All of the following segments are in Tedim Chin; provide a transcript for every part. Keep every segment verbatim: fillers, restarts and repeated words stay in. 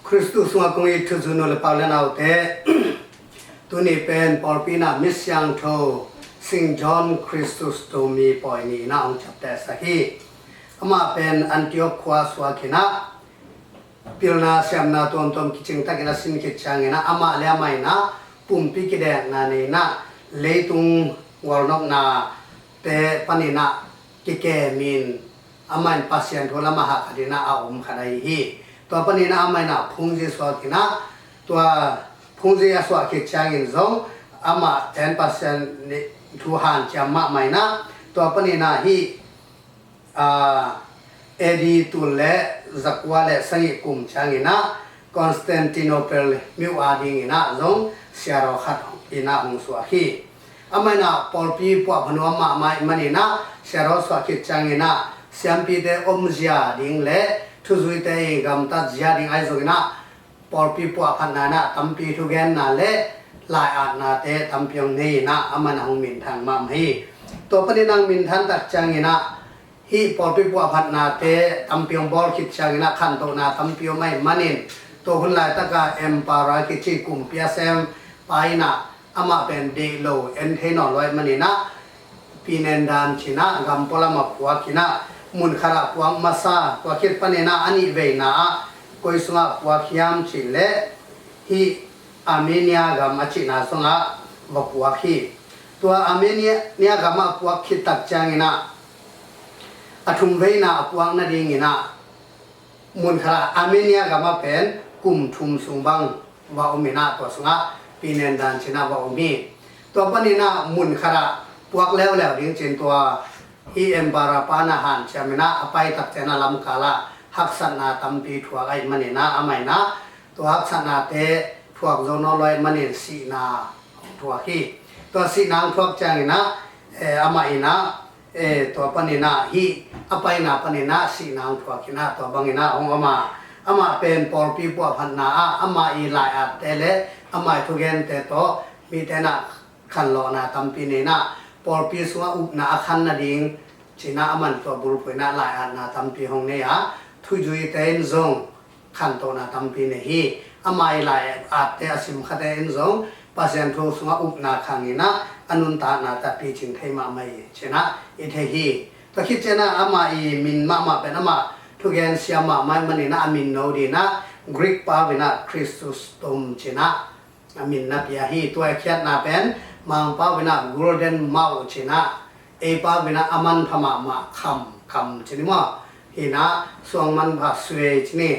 Khristu sungah kong it thuzui nu le pa u le naute, tuni pen pawlpi in ah Misiangtho Saint John Chrysostom i pawi ni in ah hong ciaptehsak hi. Amah pen Antioch khua suak in ah pilna siamna tuamtuam kicing takin a sin khit ciangin ah amah le amah in ah pumpi kidekna nei in ah leitung gualnopna te panin ah kikemin amah in Pasian thu lamah hahkhat in ah a om khat ahi hi. Tua panin ah amah in ah phungzi suak in ah tua phungzi a suak khit ciangin zong amah ten Pasian thu hanciam mahmah in ah tua panin ah hih A D tul le zakua le sagih kum ciangin ah Constantinople myo a dingin ah zong siaraw khat in ah hong suak hi. Amah in ah pawlpi puahphat nuam mahmah ahih manin ah siaraw suak khit ciangin ah siampite omzia ding le thuzuite i gamtatzia ding ahi zongin ah pawlpi puahphatna in ah tampi thugenna le lai-atnate tampi hong nei in ah amah in ah hong minthang mahmah hi. Tua panin ah hong minthan tak ciangin ah hih pawlpi puahphatnate tampi hong bawl khit ciangin ah khantohna tampi om ahih manin tua hun laitaka Emperor kici kumpi a sem pa in ah amah pen deih lo en thei nawn lo ahih manin ah Pinendan ci-in ah gam pualam ah puak in ah mun khat ah puak masa, tua khit panin ah a nih veina ah koi sungah puak hiam cih leh hih Armenia gam a cihna sungah va puak hi. Tua Armenia gam ah puak khit tak ciangin ah a thum veina a puak nadingin ah mun khat ah Armenia gam ah pen kum thum sung bang va om in ah tua sungah Pinendan ci-in ah va om hi. Tua panin ah mun khat ah puak leuleu ding ci-in tua hih Emperor pa in ah hanciam in ah a pai tak ciangin ah lamkal ah haksatna tampi thuak ahih manin ah amah in ah tua haksatnate thuak zo nawn lo ahih manin sihna hong thuak hi. Tua sihna hong thuak ciangin ah eh, amah in ah eh, tua panin ah hih a paina panin ah sihna hong thuak in ah tua bangin ah hong om a, amah pen pawlpi puahphatna ah amah i lai-atte le amah i thugente tawh mite in ah khanlawhna tampi nei in ah pawlpi sungah upna a khan nading ci-in ah amah in tua bulphuh in ah lai-atna tampi hong nei a, thuzuite in zong khantohna tampi nei hi. Amah i lai-atte a simkhate in zong Pasian thu sungah upna khang in ah a nuntakna tampi cing thei mahmah hi ci-in ah i thei hi. Tua khit ciangin ah amah i min mahmah pen amah thugen siam mahmah ahih manin ah a min no dingin ah Greek pau in ah Chrysostom ci-in ah a min na pia hi. Tua a khiatna pen Mangpau in ah golden mouth ci-in ah, eipau in ah a manpha mahmah kham, kam ci ni maw? Hi in ah suang manpha suei ci ni.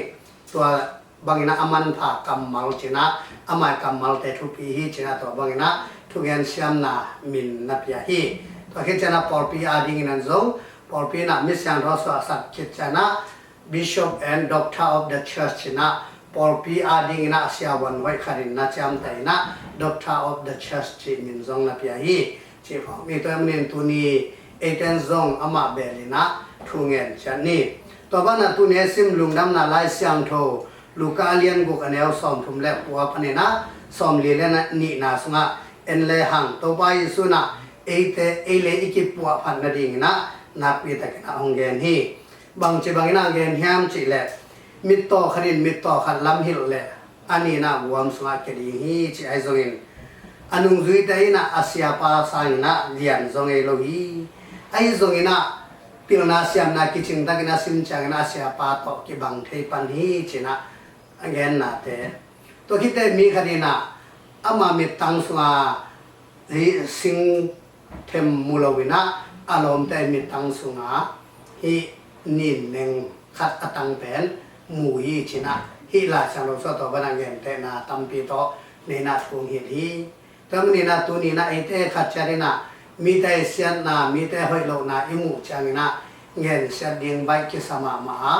Tua bangin ah a manpha kammal ci-in ah amah i kammalte thupi hi ci-in ah tua bangin ah thugen siamna min na pia hi. Tua khit ciangin ah pawlpi a dingin ah zong pawlpi in ah Misiangtho suahsak khit ciangin ah Bishop and Doctor of the Church ci-in ah pawlpi a dingin ah siavuan hoih khat in na ciamteh in ah Doctor of the Church cih min zong na pia hi. Cih phawk ni. Tua ahih manin tuni eite in zong amah bel in ah thu ngen ciat ni. Tua banah tuni a sim Lungdamna Lai Siangtho Luka a lian guk a neu sawmthum le kua panin ah sawmli le nihna sungah en le hang Topa Jesu in ah eite ei le i kipuahphat nadingin ah nakpi takin ah hong gen hi. Bangci bangin ah gen hiam cih leh mittaw khat in mittaw khat lamhilh leh a nihna guam sungah kia ding hi cih ahi zongin a nungzuite in ah a siapa sangin ah lian zaw ngei lo hi. Ahi zongin ah pilna siamna kicing takin a sin ciangin ah a siapa tawh kibang thei pan hi ci-in ah a gennate. Tua khit teh mi khat in ah ama mittang sungah hih sing them mu lo in ah a lawmte mittang sungah hih nin neng khat a tang pen mu hi ci-in ah hih Lai Siangtho sungah tua banah gentehna tampi tawh nei in ah thu hong hilh hi. Tua manin ah tuni in ah eite khat ciat in ah mite siatna, mite hoih lohna i muh ciangin ah gensiat ding baih kisa mahmah a,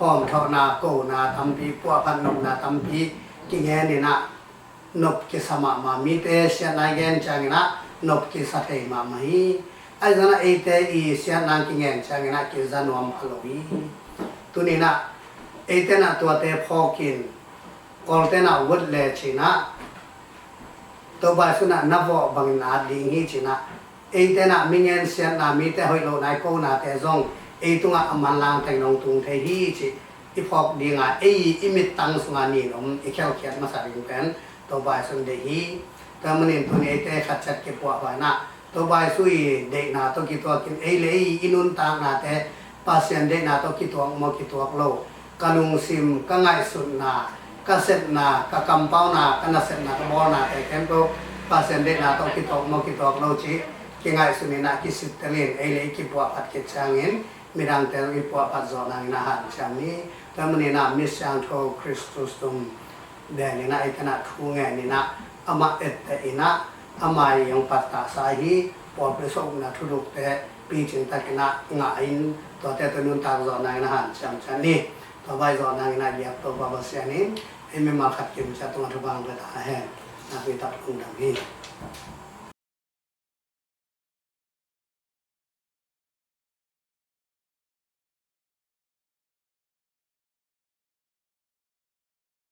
hawmthawhna, kona tampi, puahphat nopna tampi kingen in ah nop kisa mahmah, mite siatna i gen ciangin ah nop kisa thei mahmah hi. Ahi zongin ah eite i siatna kingen ciangin ah kiza nuam pha lo hi. Tuni in ah eite in ah tuate phawkin Kawlte in ah vot le ci-in ah Topa Jesu in ah na vawh bangin at ding hi ci-in ah eite in ah mi ngensiatna, mite hoih lohna i konate zong ei tungah a manlang teng dong tung thei hi cih i phawk dinga ei i mittang sunga nin om i khelkhiat masa ding pen Topa Jesu in deih hi. Tua manin tuni eite khat ciat kipuah huaina Topa Jesu i deihna tawh kituakin ei le ei i nuntaknate Pasian deihna tawh kituak maw kituak lo, ka lungsim, ka ngaihsutna, ka sepna, ka kampauna, ka nasepna, ka bawlnate khempeuh Pasian deihna tawh kituak maw kituak lo cih kingaihsun inah kisittelin ei le ei kipuahphat khit ciangin midangte zong i puahphat zawh nangin a hanciam ni. Tua maninah misiangtho Kristus tum bel inah ei tenah thu ngen inah amah etteh inah amah i hong pattahsa hi. Pawlpi sawm upna thudukte picing takinah ngah in tuate tawh nuntak zawh nangin a hanciam ciat ni. Tua bai zawh nangin a giak Topa Pasian in ei mimal khat kimciat tungah thupha hong pia ta hen. Nakpi tak lungdam hi.